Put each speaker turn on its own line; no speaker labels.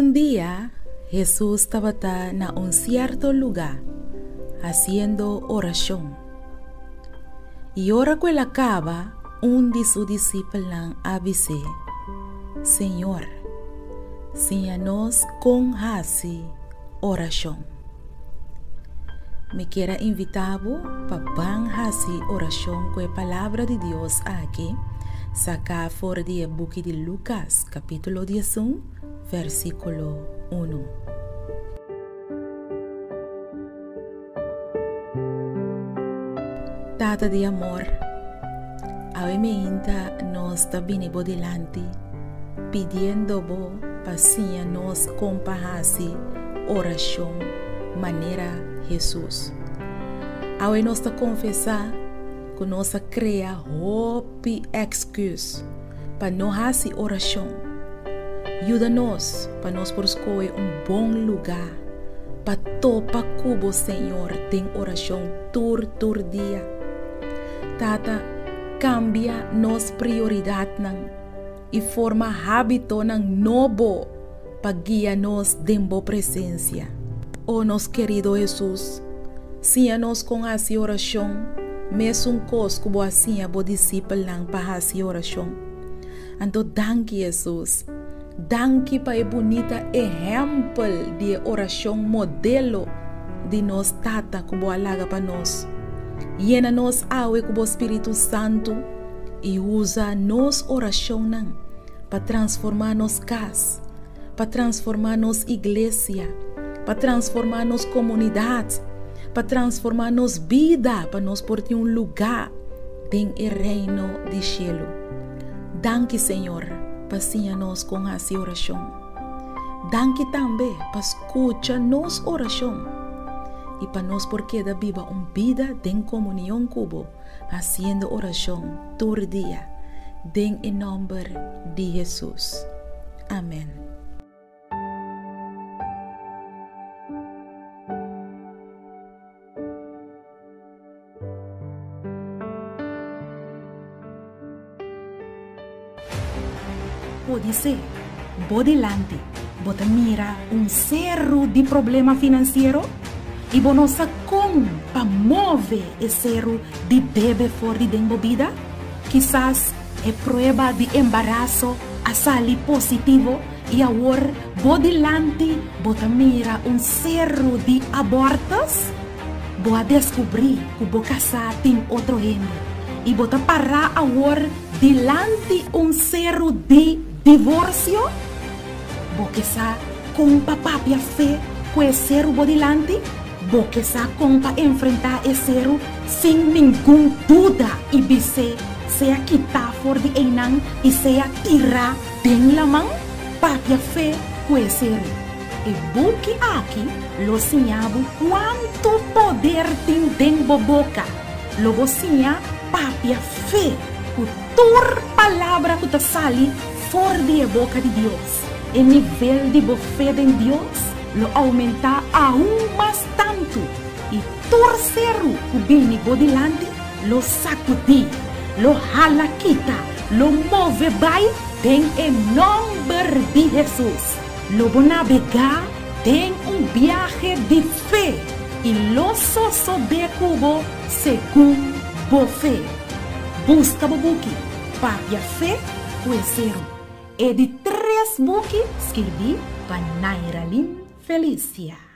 Un dia Hesus tabata na un sierto lugá hasiendo orashon. I ora ku el a kaba, un di su disipelnan a bis'é, Señor, siña nos kon hasi orashon. Mi kier a invitá bo pa ban hasi orashon ku e Palabra di Dios aki, saká for di e buki di Lukas, kapítulo 11, versíkulo 1. Tata di amor, awe meinta nos ta bini bo dilanti pidiendo bo pa siña nos kon pa hasi orashon manera Hesus. Awe nos ta konfesá ku nos a krea hopi èksküs pa no hasi orashon. Yuda nos pa nos por skohe un bon lugá pa topa ku bo, Señor, den orashon tur tur dia. Tata, kambia nos prioridatnan i forma hábitonan nobo pa guia nos den bo presensia. O nos kerido Hesus, siña nos kon hasi orashon, mesun kos ku bo a siña bo disipelnan pa hasi orashon. Anto danki Hesus, danki pa e bunita ehèmpel di e orashon modelo di nos Tata ku bo a laga pa nos. Yena nos awe ku bo Spiritu Santu i usa nos orashonnan pa transformá nos kas, pa transformá nos iglesia, pa transformá nos komunidat, pa transformá nos bida pa nos por tin un lugá den e reino di shelu. Danki Señor pa siña nos kon hasi orashon. Danki tambe pa skucha nos orashon i pa nos por keda biba un bida den komunion ku bo, hasiendo orashon tur dia. Den e nòmber di Hesus. Amèn.
Podisé bo dilanti bo ta mira un seru di problema finansiero i bo no sa kon pa move e seru di debe for di den bo bida? Kisas e prueba di embaraso a sali positivo i awor bo dilanti bo ta mira un seru di abortus? Bo a deskubrí ku bo kasá tin otro hende i bo ta pará awor dilanti un seru di divorsio? Bo ke sa kon pa papia fe ku e seru bo dilanti? Bo ke sa kon pa enfrentá e seru sin ningun duda i bis'é sea kitá for di einan i sea tirá den laman? Papia fe ku e seru. E buki aki lo siña bo kuantu poder tin den bo boka. Lo bo siña papia fe ku tur palabra ku ta sali for di e boka di Dios. E nivel di bo fe den Dios lo oumentá aun mas tantu, i tur seru ku bini bo dilanti lo sakudí, lo hala kita, lo move bai den e nòmber di Hesus. Lo bo nabegá den un biahe di fe i lo sosodé ku bo segun bo fe. Buska bo buki Papia Fe ku e Seru, e di tres buki skirbí pa Nairalyn Felicia.